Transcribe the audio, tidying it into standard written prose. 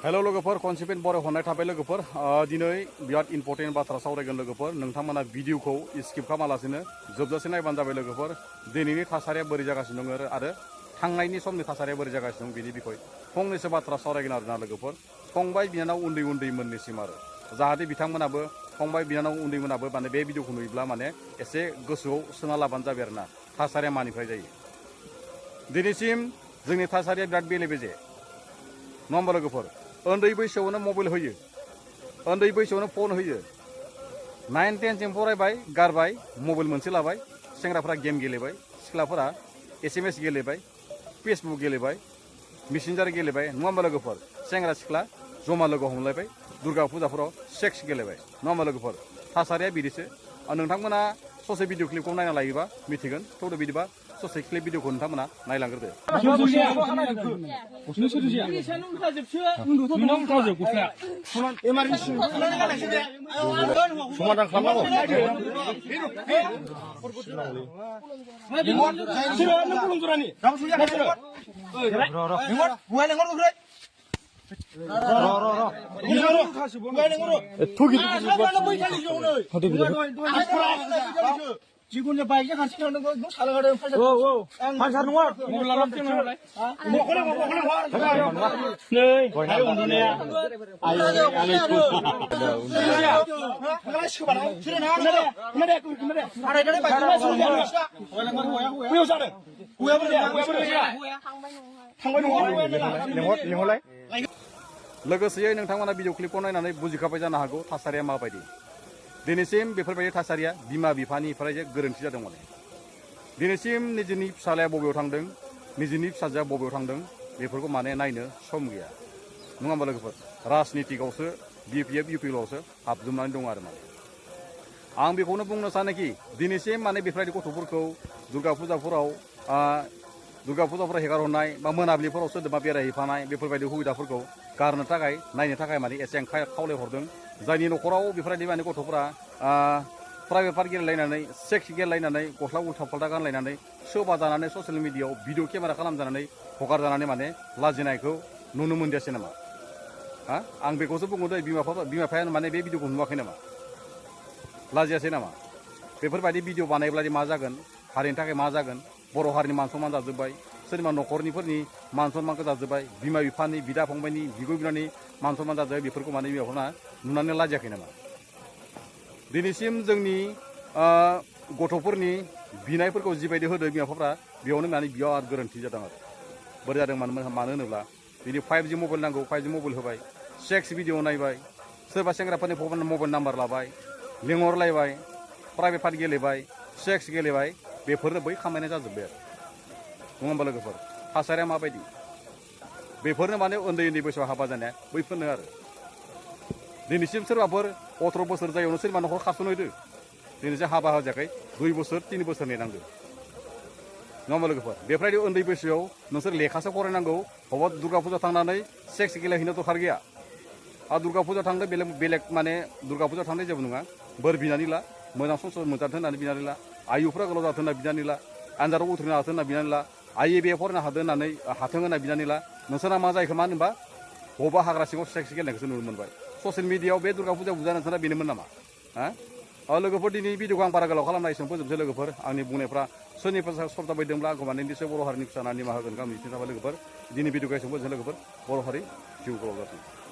hello लोगोफोर concept बर' हरनाय थाबाय लोगोफोर दिनै बिराद इम्पर्टेन्ट बाथ्रा सावरायगोन लोगोफोर नोंथांमोना भिडिअखौ स्किप खालामालासिनो जोबजासे नायबानो जाबाय लोगोफोर दिनैनि थासारिया बोरै जागासिनो दङ आरो थांनायनि समनि थासारिया बोरै जागासिनो दं बिनि बिखय फंनैसो बाथ्रा सावरायगोन आरोना लोगोफोर फंबाय बिनानाव उन्दै उन्दै मोननिसिम आरो जाहाथे बिथांमोनाबो फंबाय बिनानाव उन्दैमोनाबो माने बे भिडिअखौ नुयोब्ला माने एसे गोसोआव सोना लाबानो जाबाय आरोना थासारिया मानिफ्राय जायो दिनैसिम जोंनि थासारिया बिराद बेले बेजे नङा होमबा लोगोफोर उन्दै बैसोआवनो मबाइल होयो उन्दै बैसोआवनो फन होयो 9, 10 सिम फरायबाय गारबाय मबाइल मोनसे लाबाय सेंग्राफोरा गेम गेलेबाय सिख्लाफोरा SMS गेलेबाय फेसबुक गेलेबाय मेसेन्जार गेलेबाय नङा होमबा लोगोफोर सेंग्रा सिख्ला जमा लोगो हमलायबाय दुर्गा फुजाफोराव सेक्स गेलेबाय नङा होमबा लोगोफोर थासारिया बिदिसो नोंथांमोना ससे भिडिअ क्लिपखौ नायना लायोबा मिथिगोन थौदो बिदिबा ससे क्लिप भिडिअखौ नोंथांमोना नायलांग्रोदो समाधान खालामनांगौ जिकुनु बाइकजों हारसिं थांनांगौ नों सालागादों फालसार फालसार नङा मबाइल लानानै फैनांगौलाय मखले नै आय उन्दुनाया आय आंनि थांलाय सोबाना सिरे ना खोनादे आरायदानि बाइकजों सोबाना हौवायाव जादों हौवायाबो जाया थांबाय नङा लेंहरलाय लोगोसेयै नोंथांमोना भिडिअ क्लिपखौ नायनानै बुजिखाबाय जानो हागौ थासारिया माबायदि दिनैसिम बेफोरबायदि थासारिया बिमा बिफानिफ्राय गोरोन्थि जादों माने दिनैसिम निजेनि फिसालाया बबेयाव थांदों निजेनि फिसाजोआ बबेयाव थांदों बेफोरखौ माने नायनो सम गैया नङा होमबा लोगोफोर राजनितिकआवसो BPF UPLआवसो हाबजोबनानै दं आरो माने आं बेखौनो बुंनो सानोखि दिनैसिम माने बेफोरबायदि गथ'फोरखौ दुर्गा फुजाफोराव हेगार हरनाय बा मोनाबिलिफोराव सोरजोंबा बेरायहैफानाय बेफोरबायदि सुबिदाफोरखौ गारनो थाखाय नायनो थाखाय माने एसे खावलायहरदों जायनि न'खराव बेफोरबायदि माने गथ'फोरा प्राइभेट पार्ट गेलेलायनानै सेक्स गेलेलायनानै गस्ला उल्था फाल्था गानलायनानै सोबा जानानै ससियेल मिडियाआव भिडिअ केमेरा खालामजानानै हगारजानानै माने लाजिनायखौ नुनो मोनदियासै नामा आं बेखौसो बुङो दे बिमा बिफाया माने बे भिडिअखौ नुवाखै नामा लाजियासै नामा बेफोरबायदि भिडिअ बानायब्ला मा जागोन हारिनि थाखाय मा जागोन बर' हारिनि मान सन्मान जाजोब्बाय सोरनिबा न'खरनिफोरनि मान सन्मानखौ जाजोब्बाय बिमा बिफानि बिदा फंबायनि बिगुर बिनानि मान सन्मान जाजोब्बाय बेफोरखौ माने बिमाफोरा नुनानै लाजियाखै नामा दिनैसिम जोंनि गथ'फोरनि बिनायफोरखौ जिबायदि होदों बिमा बिफाफ्रा बेयावनो माने बिराद गोरोन्थि जादों आरो बोरै जादों मानो होनोब्ला दिनै 5G मबाइल नांगौ 5G मबाइल होबाय सेक्स भिडिअ नायबाय सोरबा सेंग्राफोरनि मबाइल नाम्बार लाबाय लिंहरलायबाय प्राइभेट पार्ट गेलेबाय सेक्स गेलेबाय बेफोरनो बै खामानिया जाजोब्बाय आरो नङा होमबा लोगोफोर थासारिया माबायदि बेफोरनो माने उन्दै उन्दै बैसोआव हाबा जानाया बैफोरनो आरो दिनैसिम सोरबाफोर 18 बोसोर जायैयावनो सोरबा न'खर खारस'नो होदो दिनैसिम हाबा होजायाखै 2 बोसोर 3 बोसोर नेनांगौ नङा होमबा लोगोफोर बेफोरबायदि उन्दै बैसोआव नोंसोर लेखासो फरायनांगौ बबेबा दुर्गा फुजा थांनानै सेक्स गेलेहैनो दरखार गैया दुर्गा फुजा थांनो बेलेग माने दुर्गा फुजा थांनाय जेबो नङा बोर बिनानै ला मोजां संसार मोनजाथों होननानै बिनानै ला आयुफ्रा गोलाव जाथों होनना बिनानै ला आनजादाव उथ्रिनो हाथों होनना बिनानै ला IAB फरायनो हाथों होनना बिनानै ला नोंसोरा मा जायोखो मानो होनबा बबेबा हाग्रा सिङाव सेक्स गेलेनायखौसो नुनो मोनबाय ससियेल मिडियाआव बे दुर्गा फुजा बुजा नोंसोरा बेनोमोन नामा लोगोफोर दिनै भिडिअखौ आं बारा गोलाव खालामनाय एसेबां फोजोबसै लोगोफोर आंनि बुंनायफ्रा सोरनिफ्राय सरता बायदोंब्ला आंखौ माने निसय बर' हारिनि फिसा निमाहा होगोन गामिनि थाबाय लोगोफोर दिनै भिडिअखौ एसेबां फोजोबसै लोगोफोर बर' हारि जिउ गोलाव जाथों